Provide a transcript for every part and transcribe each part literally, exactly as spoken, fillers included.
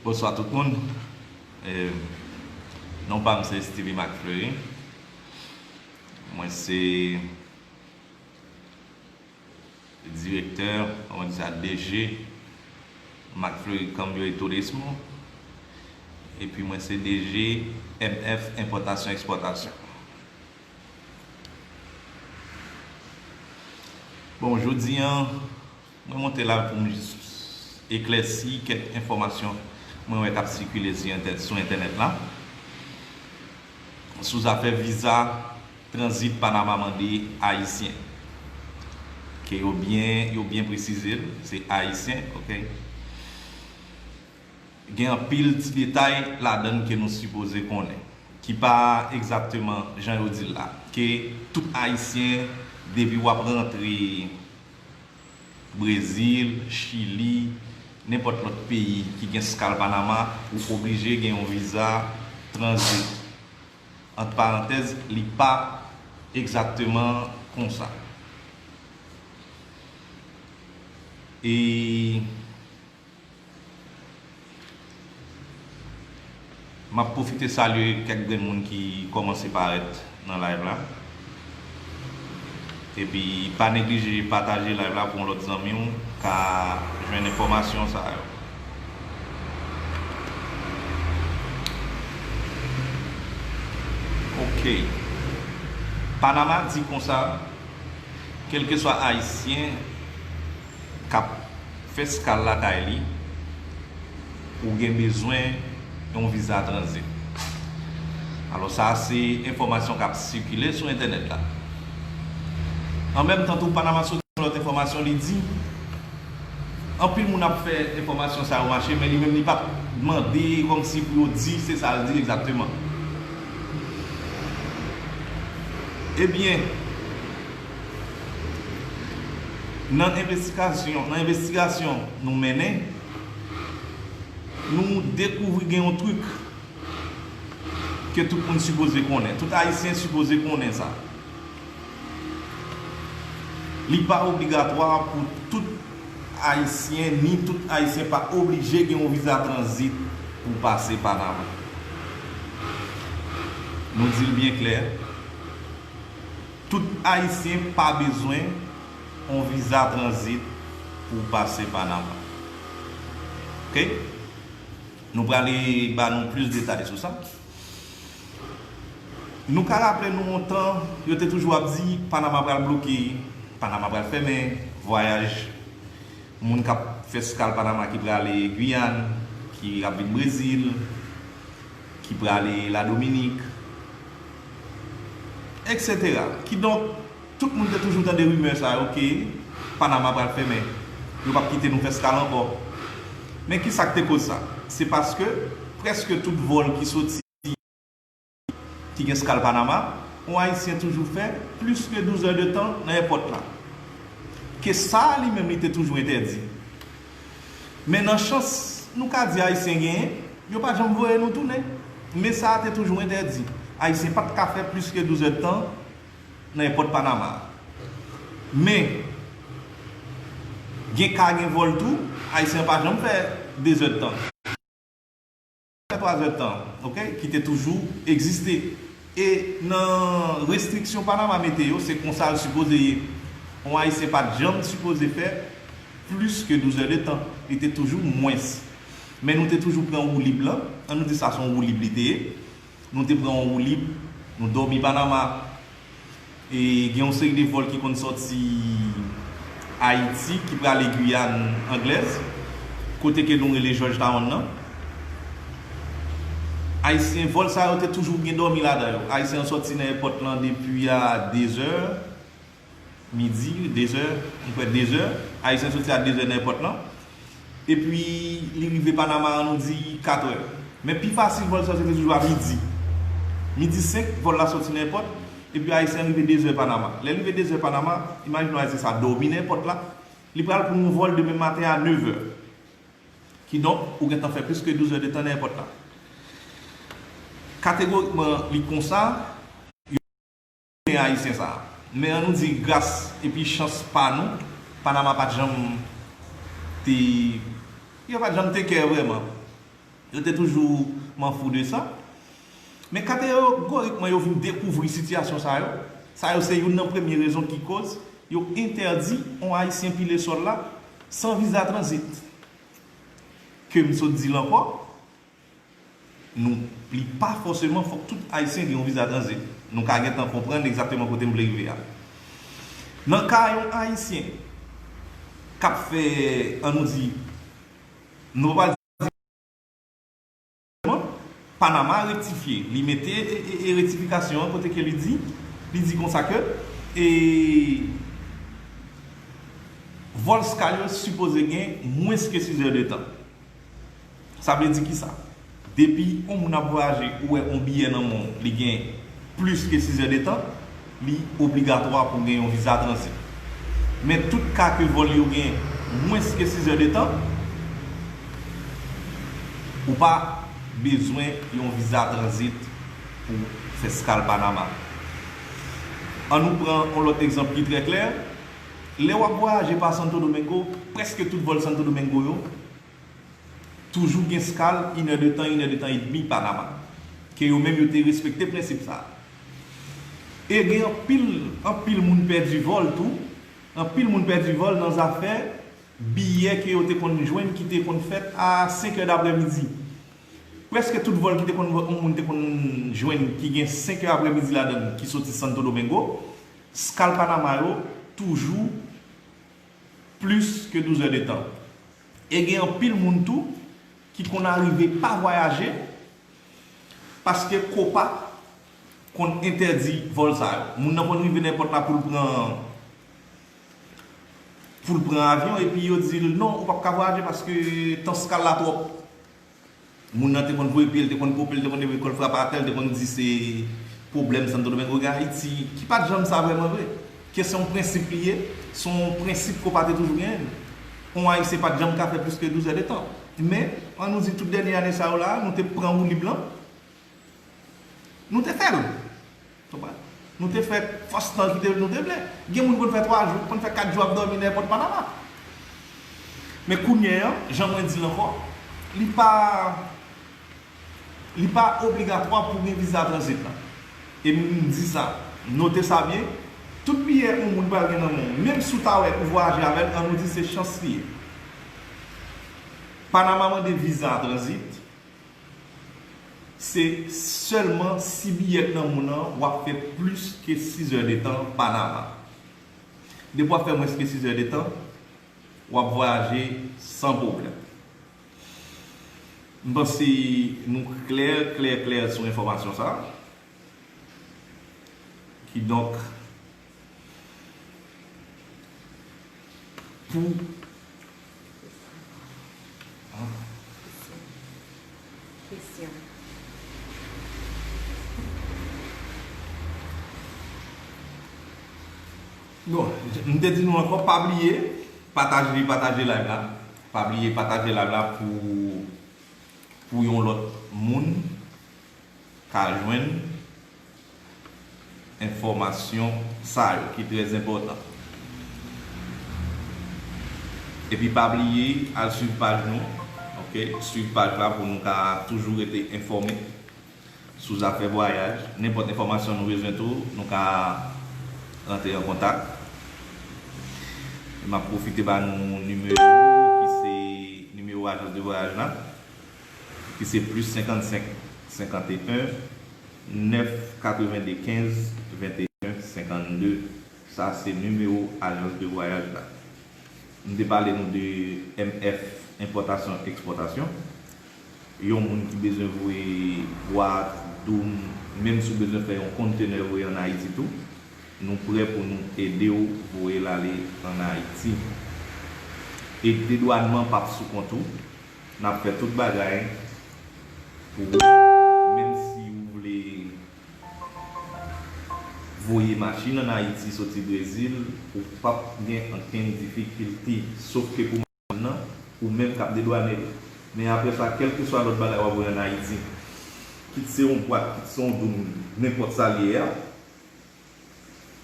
Bonswa tout moun. Eh, non pa m se Steevie Marc Fleury. Mwen se direktè, kòman di sa, D G Marc Fleury Cambio y Turismo. Epi mwen se D G M F Enpòtasyon Ekspòtasyon. Bon, jodi a, mwen monte la pou m jis eklèsi kèk enfòmasyon mwen wè k ap sikile sou entè-, sou entènèt la, sou zafè viza tranzit Panama mande Ayisyen. Ke yo byen, yo byen presize l, se Ayisyen, oke? Gen anpil ti detay ladan l ke nou sipoze konnen, ki pa egzakteman jan yo di l la, ke tout Ayisyen, depi w ap rantre Brezil, Chili, nenpòt lòt peyi ki gen eskal Panama, ou oblije gen yon viza tranzit. Ant parantèz, li pa egzakteman konsa. E M ap pwofite salye kèk grenn moun ki kòmanse parèt nan live la. Epi pa neglije pataje live la pou yon lòt zanmi w ka jwenn enfòmasyon sa yo. Oke. Panama di konsa, kèlkeswa Ayisyen k ap fè eskal lakay li, ou gen bezwen yon viza tranzit. Alò, sa a se enfòmasyon k ap sikile sou entènèt la. An menm tan tou, Panama soti yon lòt enfòmasyon, li di, anpil moun ap fè enfòmasyon sa yo mache, men li menm li pa t mande kòmsi pou yo di se sa l di egzakteman. Ebyen, nan envestigasyon, nan envestigasyon nou mennen, nou dekouvri gen yon trik ke tout moun sipoze konnen. Tout Ayisyen sipoze konnen sa. Li pa obligatwa pou tout Ayisyen, ni tout Ayisyen pa oblije gen yon viza tranzit pou pase Panama. Nou di l byen klè, tout Ayisyen pa bezwen yon viza tranzit pou pase Panama. Oke? Nou prale ba nou plis detay sou sa. Nou ka raple nou yon tan, yo te toujou ap di Panama pral bloke, Panama pral fèmen, vwayaj moun k ap fè eskal Panama ki prale Giyàn, ki ap vin Brezil, ki prale Ladominik, etsetera. Kidonk, tout moun te toujou tande rimè sa yo ke Panama pral fèmen, yo p ap kite nou fè eskal ankò. Men ki sa k te koz sa? Se paske prèske tout vòl ki soti ki gen eskal Panama, yon Ayisyen toujou fè plis ke douz è de tan nan èpòt la. Ke sa a li menm li te toujou entèdi. Men nan chans nou ka di Ayisyen genyen, yo pa janm voye nou tounen. Men sa a te toujou entèdi. Ayisyen pa t ka fè plis ke douz è de tan nan èpòt Panama. Men, gen ka gen vòl tou, Ayisyen pa janm fè de zè de tan. Fè twa zè de tan, oke, ki te toujou egziste. E nan restriksyon Panama mete yo, se konsa l sipoze ye. Yon Ayisyen pa t janm sipoze fè plis ke douz è de tan. Li te toujou mwens. Men nou te toujou pran woulib lan. Ann nou di sa se yon woulib li te ye. Nou te pran yon woulib, nou dòmi Panama. E gen yon seri de vòl ki konn sòti Ayiti, ki prale Giyàn Anglèz, kote ke nou rele Georgetown nan. Ayisyen, vòl sa yo te toujou gen dòmi ladan yo. Ayisyen an sòti nan èpòt lan depi a de zè, midi, de zè, m kwè de zè. Ayisyen soti a de zè nan èpòt lan. Epi, li rive Panama, ann nou di kat è. Men pi fasil vòl sa se te toujou a midi. Midi senk, vòl la soti nan èpòt, epi Ayisyen an rive de zè Panama. Lè l rive de zè Panama, imajine w Ayisyen sa dòmi nan èpòt la, li pral pran yon vòl demen maten a nèv è. Kidonk, ou gentan fè plis ke douz è de tan nan èpòt la. Kategorikman, li konsa, tounen Ayisyen sa a. Men ann nou di gras epi chans pa nou, Panama pa t janm te, yo pa t janm te kè vrèman. Yo te toujou m'en fous de ça. Men kategorikman, yo vin dekouvri sitiyasyon sa yo. Sa yo se youn nan premye rezon ki koz yo entèdi yon Ayisyen pile sòl la san viza tranzit. Ke m sot di l ankò, nou, li pa fòseman fòk tout Ayisyen gen yon viza tranzit. Nou ka gentan konprann egzakteman kote m vle rive a. Nan ka yon Ayisyen k ap fè, ann nou di, nou pa pral di Panama rektifye, li mete e, e, e rektifikasyon an kote ke li di, li di konsa ke e, vòl skal yo sipoze gen mwens ke sis è de tan. Sa vle di kisa? Depi yon moun ap vwayaje, ou wè yon biyè nan men w, li gen plis ke sis è de tan, li obligatwa pou w gen yon viza tranzit. Men tout ka ke vòl yo gen mwens ke sis è de tan, ou pa bezwen yon viza tranzit pou fè skal Panama. Ann nou pran yon lòt egzanp ki trè klè. Lè w ap vwayaje pa Santo Domingo, prèske tout vòl Santo Domingo yo toujou gen skal inèdetan, inèdetan edmi Panama. Ke yo menm yo te respekte prensip sa a. E gen anpil, anpil moun pèdi vòl tou. Anpil moun pèdi vòl nan zafè biyè ke yo te konn jwenn ki te konn fèt a senk è daprèmidi. Prèske tout vòl ki te konn, yon moun te konn jwenn ki gen senk è aprèmidi ladan l ki soti Santo Domingo, skal Panama yo toujou plis ke douz è de tan. E gen anpil moun tou ki konn arive pa vwayaje paske Copa konn entèdi vòl sa yo. Moun nan konn rive nan èpòt la pou l pran, pou l pran avyon, epi yo di l, "Non, ou p ap ka vwayaje paske tan skal la twòp." Moun nan te konn voye pye l, te konn pope l, te konn leve kò l frape atè, l te konn di se pwoblèm Santo Domingo gen Ayiti, ki pa t janm sa vrèman vre. Ke se yon prensip li ye, se yon prensip Copa te toujou genyen. Yon Ayisyen pa t janm ka fè plis ke douz è de tan. Men, ann nou di tout dènye ane sa yo la, nou te pran woulib lan, nou te fè l. Konprann? Nou te fè fòs tan ki te, nou te vle. Gen moun konn fè twa jou, konn fè kat jou ap dòmi nan èpòt Panama. Men kounye a, jan mwen di l ankò, li pa, li pa obligatwa pou gen viza tranzit la. E m di sa, note sa byen, tout biyè yon moun pral gen nan men w, menm si w ta wè ou vwayaje avè l, ann nou di se chans li ye. Panama mande viza tranzit, se sèlman si biyè k nan men w nan w ap fè plis ke sis è de tan Panama. Depi w ap fè mwens ke sis è de tan, w ap vwayaje san pwoblèm. M panse nou klè, klè, klè sou enfòmasyon sa a. Kidonk, pou Kesyon. Bon, m te di nou ankò, pa bliye pataje, pataje live la. Pa bliye pataje live la pou, pou yon lòt moun ka jwenn enfòmasyon sa yo ki trè enpòtan. Epi pa bliye al swiv paj nou, oke? Swiv paj la pou nou ka toujou rete enfòme sou zafè vwayaj. Nenpòt enfòmasyon nou bezwen tou, nou ka rantre an kontak. M ap pwofite ba nou nimewo ki se nimewo ajans de vwayaj la, ki se plis senkannsenk, senkanteyen, nèf, katrevenn de, kenz, venteyen, senkannde. Sa se nimewo ajans de vwayaj la. M te pale nou de M F, enpòtasyon, ekspòtasyon. Yon moun ki bezwen voye bwat, doum, menm si w bezwen fè yon kontenè voye ann Ayiti tou, nou prè pou nou ede w voye l ale ann Ayiti. E dedwànman p ap sou kont ou. N ap fè tout bagay pou ou, menm si ou vle voye machin ann Ayiti soti Brezil, ou p ap gen ankenn difikilte, sof ke pou machin nan, ou menm k ap dedwane l. Men apre sa, kèlkeswa lòt bagay w ap voye ann Ayiti, kit se yon bwat, kit se yon doum, nenpòt sa l ye a,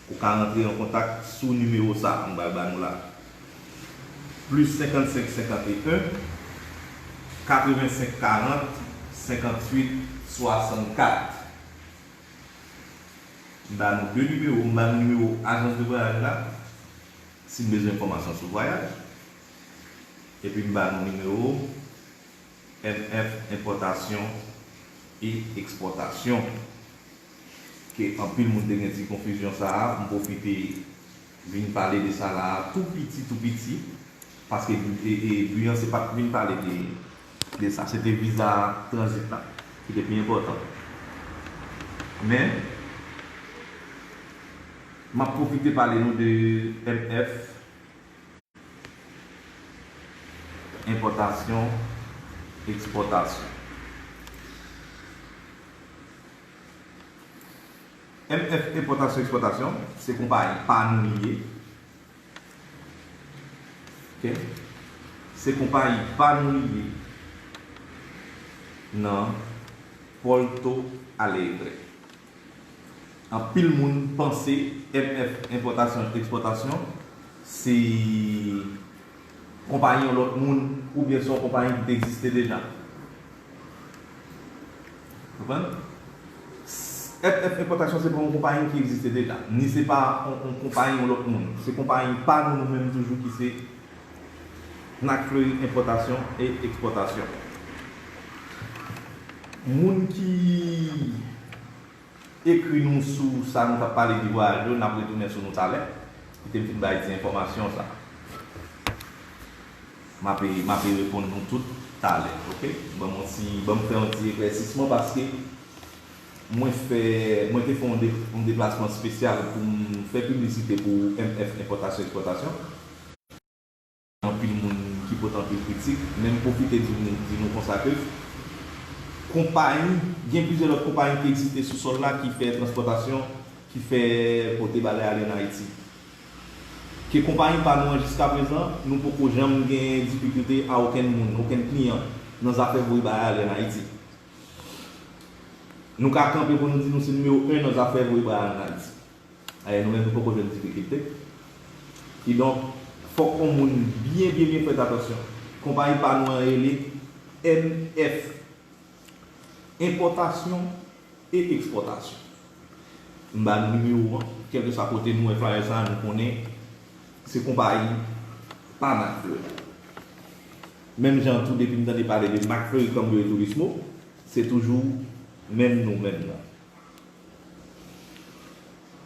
ou ka rantre an kontak sou nimewo sa a m pral ba nou la. Plis senkannsenk, senkanteyen, katrevensenk karant, senkantuit swasannkat. M ba nou de nimewo, m ba nou nimewo ajans de vwayaj la, si n bezwen enfòmasyon sou vwayaj. Epi m ba nou nimewo M F enpòtasyon e ekspòtasyon. Ke anpil moun te gen ti konfizyon sa a, m pwofite vin pale de sa la a tou piti, tou piti, paske e, e, bi an se pa t vin pale de, de sa, se te viza tranzit la ki te pi enpòtan. Men, m ap pwofite pale nou de M F, enpòtasyon, ekspòtasyon. M F enpòtasyon, ekspòtasyon, se konpayi pa nou li ye. Ok? Se konpayi pa nou li ye nan Porto Alegre. Anpil moun panse M F enpòtasyon, ekspòtasyon, se konpayi yon lòt moun oubyen se yon konpayi ki te egziste deja. Konprann? M F enpòtasyon se pa yon konpayi ki egziste deja, ni se pa yon, yon konpayi yon lòt moun. Se konpayi pa nou, nou menm toujou ki se Marc Fleury enpòtasyon e ekspòtasyon. Moun ki ekri nou sou sa nou t ap pale de vwayaj yo, n ap retounen sou nou talè. Kite m fin bay ti enfòmasyon sa. M ape, m ape reponn nou tout talè, ok? Ban m yon ti, ban m fè yon ti eklèsisman paske mwen fè, mwen te fè yon de, yon deplasman espesyal pou m fè piblisite pou M F enpòtasyon ekspòtasyon. Anpil moun ki pote anpil kritik, men m pwofite di nou, di nou konsa ke konpayi, gen plizyè lòt konpayi ki egziste sou sòl la ki fè transpòtasyon, ki fè pote bagay ale ann Ayiti. Ke konpayi pa nou an jiskaprezan, nou poko janm gen difikilte a okenn moun, okenn kliyan nan zafè voye bagay ale ann Ayiti. Nou ka kanpe pou nou di nou se nimewo en nan zafè voye bagay ann Ayiti. Dayè, nou menm nou poko jwenn difikilte. Kidonk, fòk yon moun byen, byen, byen fè atansyon. Konpayi pa nou an rele M F, enpòtasyon e ekspòtasyon. M ba nou nimewo an, kèlkeswa kote nou wè flayè sa a, nou konnen se konpayi pa Marc Fleury. Menm jan tou, depi m tande pale de Marc Fleury Cambio et Turismo, se toujou menm nou menm nan.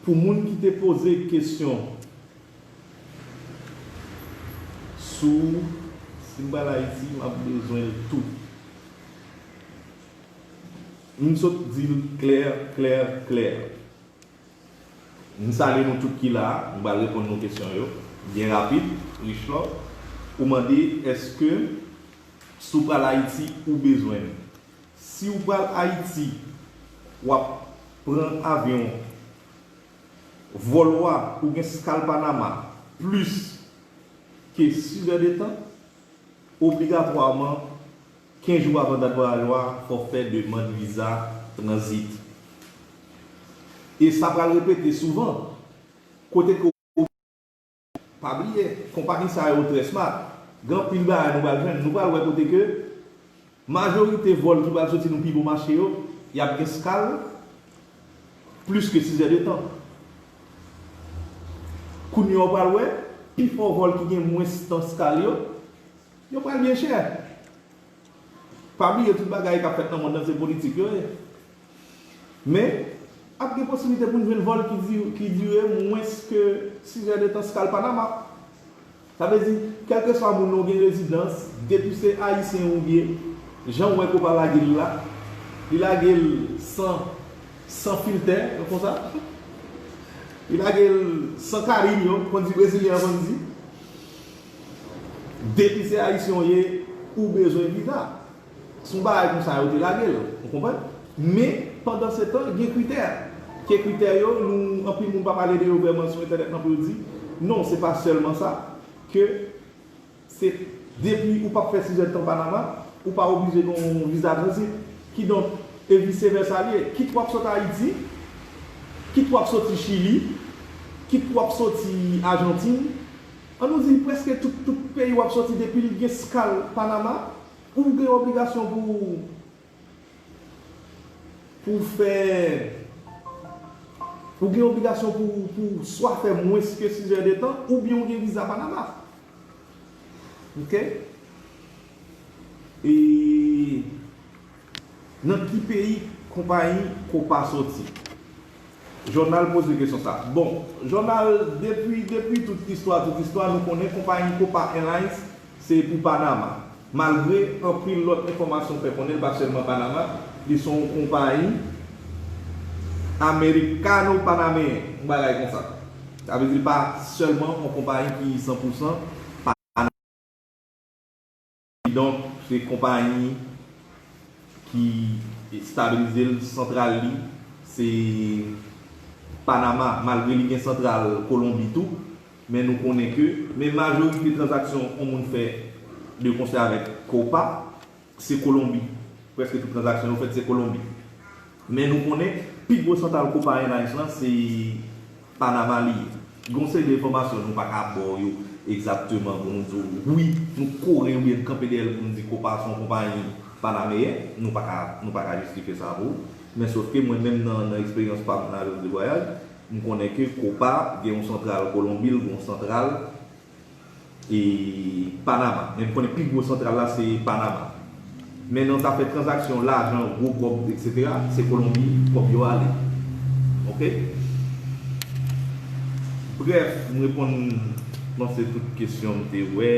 Pou moun ki te poze kesyon sou si m pral Ayiti, m ap bezwen l tou. M sot di l klè, klè, klè. M salye nou tout ki la, m pral reponn nou kesyon yo. Byen rapid, Richelor, ou mande èske si w pral Ayiti, ou bezwen m. Si w pral Ayiti, w ap pran avyon, vòl ou a, ou gen eskal Panama, plis ke sis zè de tan, obligatwaman, kenz jou avan dat vwayaj ou a, fò w fè demann viza tranzit. E sa pral repete souvan, kote ke Pa bliye, konpayi sa yo trè smart. Gen anpil bagay nou pral jwenn. Nou pral wè kote ke majorite vòl ki pral soti nan pi bon mache yo, y ap gen eskal plis ke sis è de tan. Kounye a w pral wè, pifò vòl ki gen mwens tan eskal yo, yo pral byen chè. Pa bliye tout bagay k ap fèt nan mond lan se politik yo ye. Men, ap gen posiblite pou n jwenn vòl ki di, ki dire mwens ke sis è de tan eskal Panama. Sa vle di, kèlkeswa moun nan ou gen rezidans, depi se ayisyen ou ye, jan w wè ke w pa lage l la, li lage l san, san filtè, konsa. Li lage l san karinyo, konn di brezilyen an konn di. Depi se ayisyen w ye, ou bezwen viza. Se yon bagay konsa yo te lage l, ou konprann? Men, pandansetan, gen kritè. Ke kritè yo, nou, anpil moun pa pale de yo vrèman sou entènèt lan pou yo di, non, se pa sèlman sa. Ke se depi ou p ap fè sis è de tan Panama, ou pa oblije gen yon viza tranzit. Kidonk, e vise vèsa l ye. Kit w ap sot Ayiti, kit w ap soti Chili, kit w ap soti Ajantin, ann nou di prèske tout, tout peyi w ap soti depi l gen eskal Panama, Ou gen obligasyon pou, pou fè, ou gen obligasyon pou, pou swa fè mwens ke sizè de tan, oubyen ou gen viza Panama. Ok? E nan ki peyi konpayi Copa soti? Jònal poze kesyon sa. Bon, Jònal, depi, depi tout istwa, tout istwa, nou konnen konpayi Copa Airlines se pou Panama. Malgre anpil lòt enfòmasyon fè konnen l pa sèlman Panama, li se yon konpayi amerikano-panameyen, yon bagay konsa. Sa vle di l pa sèlman yon konpayi ki san pou san Panama. Kidonk, se konpayi ki estabilize l, santral li, se Panama, malgre li gen santral Kolonbi tou, men nou konnen ke, men majorite tranzaksyon yon moun fè de konsè avèk Copa, se Kolonbi. Prèske tout tranzaksyon yo fèt se Kolonbi. Men nou konnen, pi gwo santral Copa Airlines lan, se Panama li ye. Gen yon seri de enfòmasyon nou pa ka ba w yo egzakteman pou nou di w wi, nou kore oubyen n kanpe dèyè l pou n di Copa se yon konpayi panameyen. Nou pa ka, nou pa ka jistifye sa pou ou. Men sòf ke mwen menm nan, nan eksperyans pa m nan ajans de vwayaj, m konnen ke Copa gen yon santral Kolonbi, l gen yon santral e Panama. Men m konnen pi gwo santral la se Panama. Men nan zafè tranzaksyon, lajan, gwo kòb, etsetera, se Kolonbi kòb yo ale. Ok? Brèf, m reponn, m panse tout kesyon m te wè.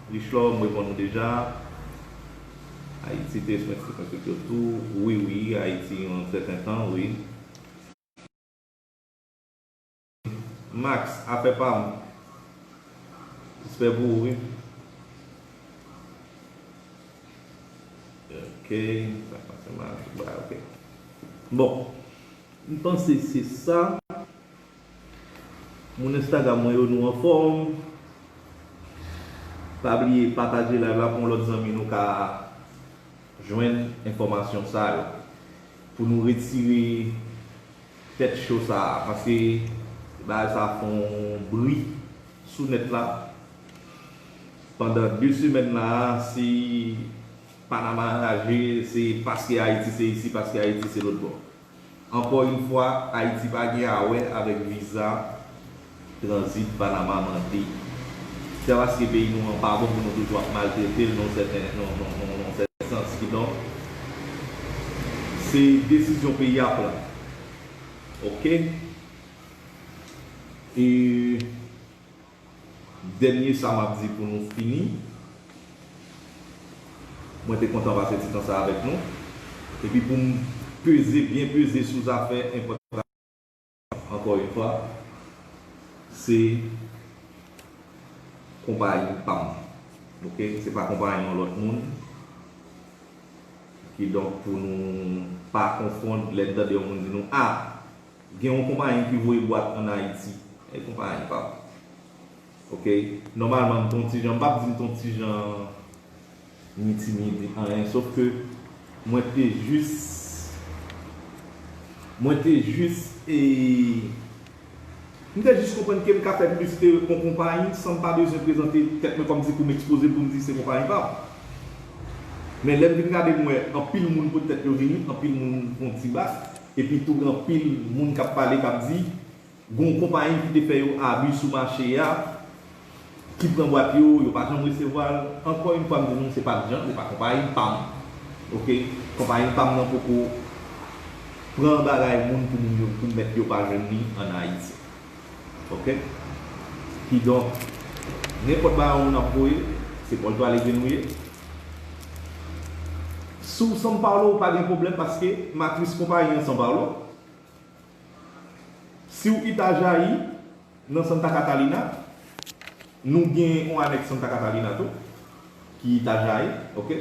Richlor, m reponn ou deja. Ayiti te sou Meksik yo tou. Wi, wi, Ayiti yon sèten tan, wi. Max, afè pa m. Respè pou ou, wi. Ok, sa pase mal, tout bagay, ok. Bon, m panse se sa. Moun Instagram mwen yo, nou anfòm. Pa bliye pataje live la pou yon lòt zanmi nou ka jwenn enfòmasyon sa yo. Pou nou retire tèt cho sa a, paske bagay sa a fè yon bri sou nèt la. Pandan de semèn la, se Panama anraje, se paske Ayiti se isi, paske Ayiti se lòt bò. Ankò yon fwa, Ayiti pa gen a wè avèk viza tranzit Panama mande. Se paske peyi nou an pa bon pou nou toujou ap maltrete l nan sèten, nan, nan, nan, nan sèten sans. Kidonk, se desizyon peyi a pran. Ok? E dènye sa m ap di pou nou fini. Mwen te kontan pase ti tan sa avèk nou. Epi pou m peze, byen peze sou zafè enpòtasyon, ankò yon fwa, se konpayi pa m. Ok? Se pa konpayi yon lòt moun. Kidonk, pou nou pa konfonn, lè n tande yon moun di nou, a, gen yon konpayi ki voye bwat ann Ayiti. E konpayi pa m. Ok? Nòmalman, m te yon ti jan, m p ap di m te yon ti jan ni timid, anyen, sòf ke mwen te jis, mwen te jis, e, m te jis konprann ke m ka fè piblisite yon konpayi san m pa bezwen prezante tèt mwen kòmsi pou m ekspoze l pou m di se konpayi pa m. Men lè m vin gade, m wè anpil moun pote tèt yo vini, anpil moun fè yon ti bak, epi tou gen anpil moun k ap pale, k ap di, gen yon konpayi ki te fè yo abi sou mache a, ki pran bwat yo, yo pa janm resevwa l. Ankò yon fwa, m di nou, se pa t jan, se pa konpayi pa m. Ok? Konpayi pa m nan poko pran bagay moun pou moun yo, pou mèt yo pa jwenn li ann Ayiti. Ok? Kidonk, nenpòt bagay yon moun ap voye, se pòch dwale grenn ou ye. Si w São Paulo, ou pa gen pwoblèm paske matris konpayi an São Paulo. Si w Itajaí, nan Santa Catarina, nou gen yon anèks Santa Catarina tou, ki Itajaí, ok?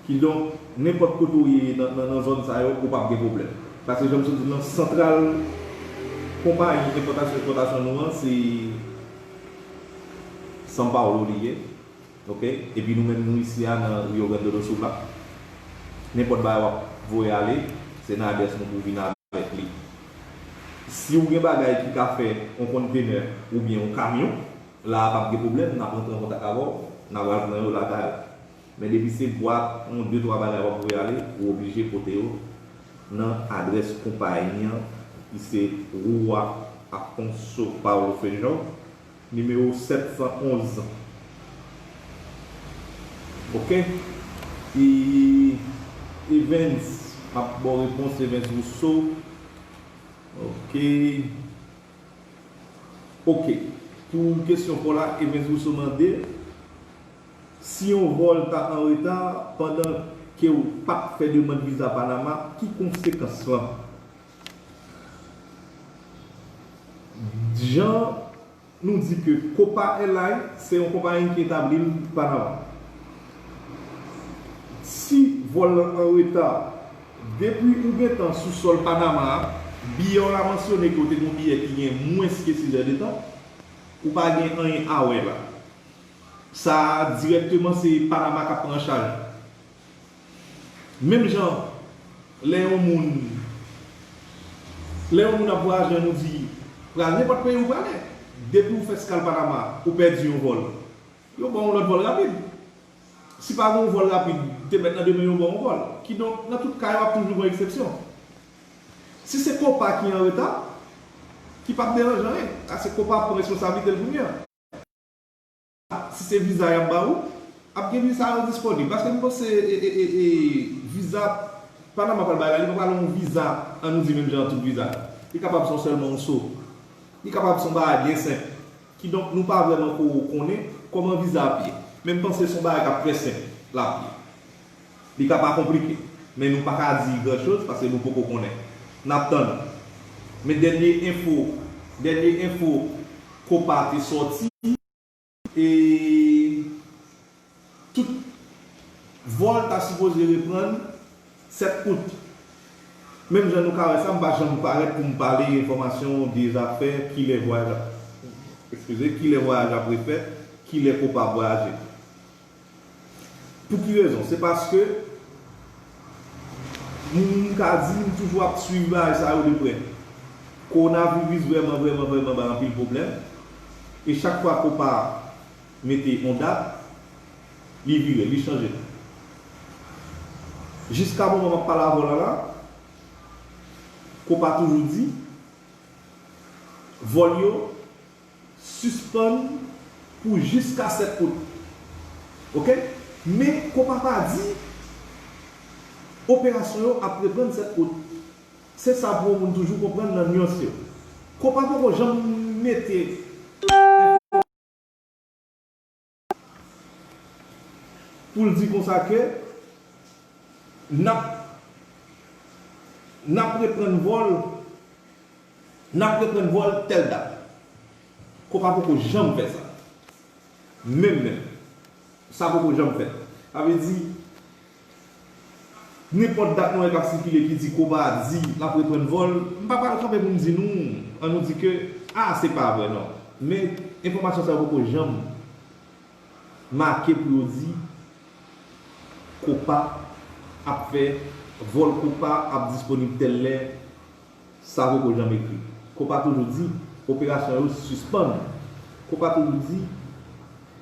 Kidonk, nenpòt kote w ye nan, nan, nan zòn sa yo, ou p ap gen pwoblèm. Paske jan m sot di w lan, santral konpayi enpòtasyon ekspòtasyon nou an, se São Paulo li ye. Ok? Epi nou menm nou isi a nan Rio Grande do Sul la. Nenpòt bagay w ap voye ale, se nan adrès nou pou vin avèk li. Si w gen bagay ki ka fè yon kontenè oubyen yon kamyon, la a p ap gen pwoblèm, n ap rantre an kontak avè w. N a pral pran yo lakay ou. Men depi se bwat, yon de twa bagay w ap voye ale, ou oblije pote yo nan adrès konpayi an, ki se Rua Afonso Paulo Feijão, nimewo sèt san onz. Ok? E Evans, m ap ba w repons, Evans Rousseau. Ok. Ok. Pou kesyon pa w la, Evans Rousseau mande, si yon vòl ta an reta pandan ke w pa t fè demann viza Panama, ki konsekans lan? Jan nou di ke Copa Airlines se yon konpayi ki etabli l Panama. Si vòl lan an reta, depi ou gentan sou sòl Panama a, biyè w la mansyone ke w te gen yon biyè ki gen mwens ke sis è de tan, ou pa gen anyen a wè la. Sa a, dirèkteman, se Panama k ap pran an chaj. Menm jan, lè yon moun, lè yon moun ap vwayaje, nou di, pral nenpòt peyi ou prale. Depi ou fè eskal Panama, ou pèdi yon vòl, yo ba w yon lòt vòl rapid. Si pa gen yon vòl rapid, te mèt nan demen yo ba w yon vòl. Kidonk, nan tout ka, yo ap toujou gen eksepsyon. Si se Copa ki an reta, ki p ap deranje anyen, paske Copa ap pran responsablite l kounye a. Si se viza y ap ba ou, ap gen viza yo disponib. Paske m panse e, e, e, e, viza Panama pral bay la, li pa pral yon viza, an nou di menm jan tout viza. Li kapab se sèlman yon so. Li kapab se yon bagay byen senp. Kidonk, nou pa vrèman ko konnen kòman viza ap ye. Men m panse se yon bagay k ap trè senp l ap ye. Li ka pa konplike, men nou pa ka di gran choz paske nou poko konnen. N ap tann. Men dènye enfo, dènye enfo Copa te sòti, e tout vòl ta sipoze reprann sèt out. Menm jan nou ka wè sa, m pa janm parèt pou m pale enfòmasyon, vye zafè, kilè vwayaj ap, eskize, kilè vwayaj ap refèt, kilè Copa ap vwayaje. Pou ki rezon? Se paske m ka di m toujou ap swiv bagay sa yo de prè. Kowonaviris vrèman, vrèman, vrèman bay anpil pwoblèm. E chak fwa Copa mete yon dat, li vire, li chanje. Jiska moman m ap pale avè w la la, Copa toujou di, vòl yo sispann pou jiska sèt out. Ok? Men Copa pa di operasyon yo ap reprann sèt out. Se sa pou yon moun toujou konprann nan nyans yo. Copa poko janm mete pou l di konsa ke n ap, n ap reprann vòl, n ap reprann vòl tèl dat. Copa poko janm fè sa. Menm, menm. Sa poko janm fèt. Sa vle di, nenpòt dat nou wè k ap sikile ki di Copa di l ap reprann vòl, m pa pral kanpe pou m di nou, an nou di ke, a, se pa vre, non. Men, enfòmasyon sa yo poko janm make pou yo di Copa ap fè, vòl Copa ap disponib tèl lè, sa poko janm ekri. Copa toujou di, operasyon yo sispann. Copa toujou di,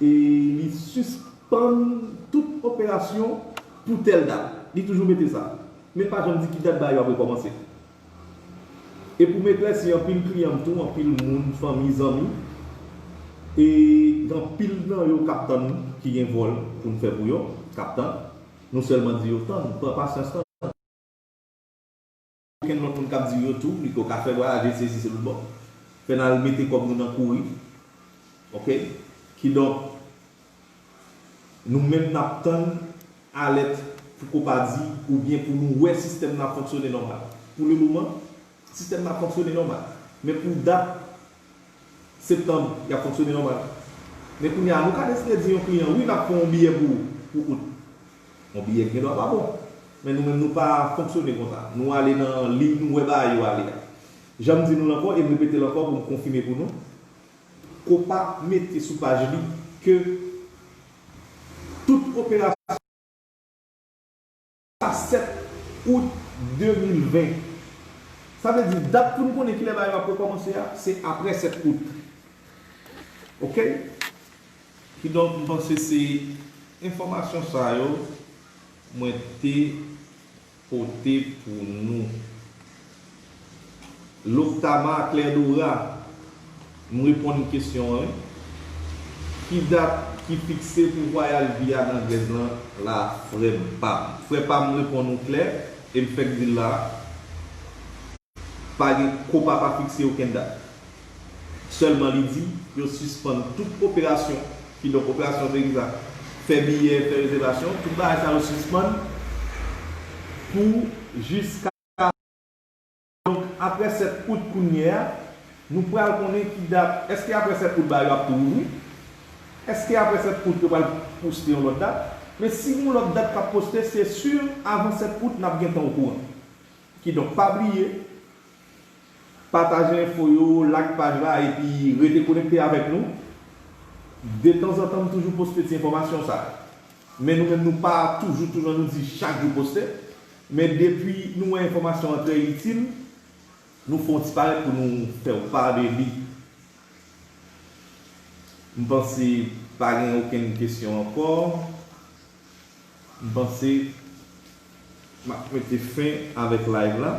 e li sispann tout operasyon pou tèl dat. Li toujou mete sa. Men pa janm di ki dat bagay yo ap rekòmanse. E pou m eklèsi, anpil kliyan m tou, anpil moun, fanmi, zanmi, e gen anpil nan yo k ap tann nou, ki gen vòl pou n fè pou yo, k ap tann. Nou sèlman di yo tann, pran pasyans, tann. Okenn lòt moun k ap di yo tou, li ko ka fè vwayaje, sesi, se lòt bò. Fè n al mete kòb nou nan kouri. Ok? Kidonk, nou menm n ap tann alèt pou Copa di, oubyen pou nou wè sistèm nan ap fonksyone nòmal. Pou le moman, sistèm nan ap fonksyone nòmal. Men pou dat septanm, y ap fonksyone nòmal. Men kounye a, nou ka deside di yon kliyan, wi, n ap fè yon biyè pou, pou out. Yon biyè ki gendwa pa bon. Men nou menm, nou pa fonksyone konsa. Nou ale nan liy, nou wè bagay yo ale a. Jan m di nou l ankò, e m repete l ankò pou m konfime pou nou, Copa mete sou paj li ke tout operasyon a sèt out de mil ven. Sa vle di, dat pou n konnen kilè bagay yo ap rekòmanse a, se apre sèt out. Ok? Kidonk, m panse se enfòmasyon sa yo mwen te pote pou nou. Loktama Clèdora, m reponn kesyon an, wi. Ki dat ki fikse pou vwayaj Via nan Grèz lan la, frè m pa m? Frè pa m, reponn ou klè, e m fèk di l la, pa gen, Copa pa fikse okenn dat. Sèlman li di yo sispann tout operasyon, kidonk operasyon se ki sa, fè biyè, fè rezèvasyon, tout bagay sa yo sispann pou jiska. Donk, apre sèt out kounye a, nou pral konnen ki dat, èske apre sèt out bagay yo ap tou ouvri? Èske apre sèt out yo pral poste yon lòt dat? Men si yon lòt dat k ap poste, se si avan sèt out n ap gentan okouran. Kidonk, pa bliye, pataje enfo yo, like paj la, epi rete konekte avèk nou. Detanzantan, m toujou poste ti enfòmasyon sa yo. Men nou menm, nou pa toujou, toujou nou di chak jou poste. Men depi nou wè enfòmasyon an trè itil, nou fè yon ti parèt pou nou fè w pale li. M panse pa gen okenn kesyon ankò. M panse m ap mete fen avèk live la.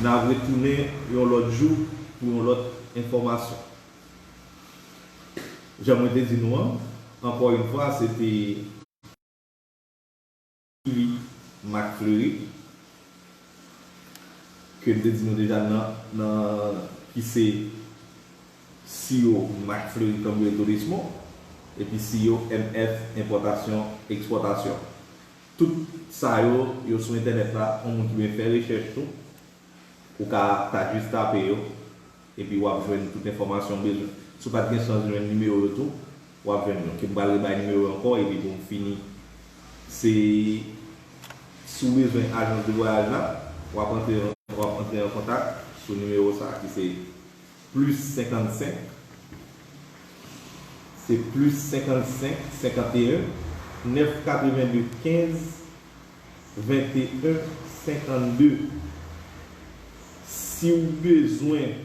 N ap retounen yon lòt jou pou yon lòt enfòmasyon. Jan mwen te di nou an, ankò yon fwa, se te Sylvie Marc Fleury, ke m te di nou deja nan, nan, ki se C E O Marc Fleury Cambio Turismo, epi C E O M F Enpòtasyon Ekspòtasyon. Tout sa yo, yo sou entènèt la, yon moun ki vle fè rechèch tou, ou ka ta jis tape yo, epi w ap jwenn tout enfòmasyon w bezwen. Si w pa t gen chans jwenn nimewo yo tou, w ap jwenn yo. Ke m pral rebay nimewo yo ankò, epi pou m fini, se, si w bezwen ajans de vwayaj la, w ap antre, w ap antre an kontak sou nimewo sa a, ki se plis senkannsenk, se plis senkannsenk, senkanteyen, nèf katrevenndi, kenz, venteyen, senkannde. Si w bezwen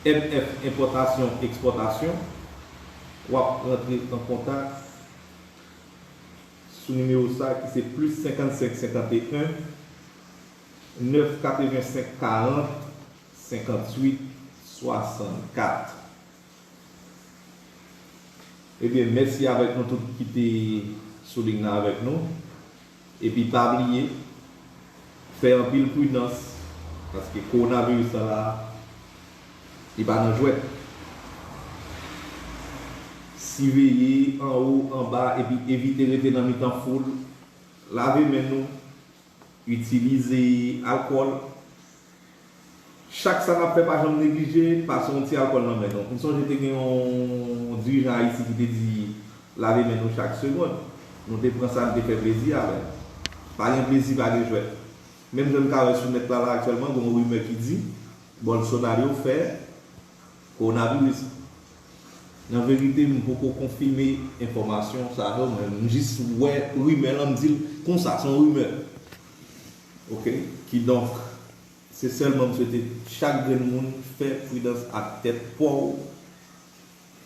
M F Enpòtasyon Ekspòtasyon, w ap rantre an kontak sou nimewo sa ki se plis senkannsenk, senkanteyen, nèf katrevensenk, karant, senkantuit, swasannkat. Ebyen, mèsi avèk nou tout ki te sou liy nan avèk nou. Epi pa bliye, fè anpil pridans, paske kowonaviris la la, li pa nan jwèt. Siveye anwo, anba, epi evite rete nan mitan foul. Lave men nou, itilize alkòl. Chak sa n ap fè, pa janm neglije pase yon ti alkòl nan men nou. M sonje te gen yon dirijan Ayiti ki te di, lave men nou chak segonn. Nou te pran sa, n te fè plezi avè l. Pa gen plezi, pa gen jwèt. Menm jan n ka wè sou nèt la, la aktyèlman, gen yon rimè ki di Bolsonaro fè kowonaviris. Nan verite, m poko konfime enfòmasyon sa yo, men m jis wè rimè lan, m di l konsa, se yon rimè. Oke? Kidonk, se sèlman m swete chak grenn moun fè pridans ak tèt pa w.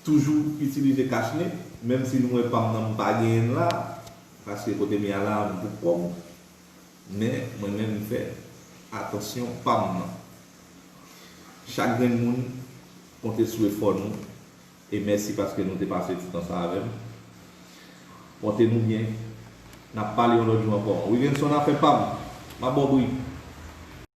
Toujou itilize kachnen, menm si nou wè pa m nan, m pa genyen l la, paske kote m ye a la, m pou kò m. Men, mwen menm, m fè atansyon pa m nan. Chak grenn moun konte sou efò nou, e mèsi paske nou te pase ti tan sa avè m. Pòte nou byen, n ap pale yon lòt jou ankò. Williamson, afè pa m, m ap ba w bri.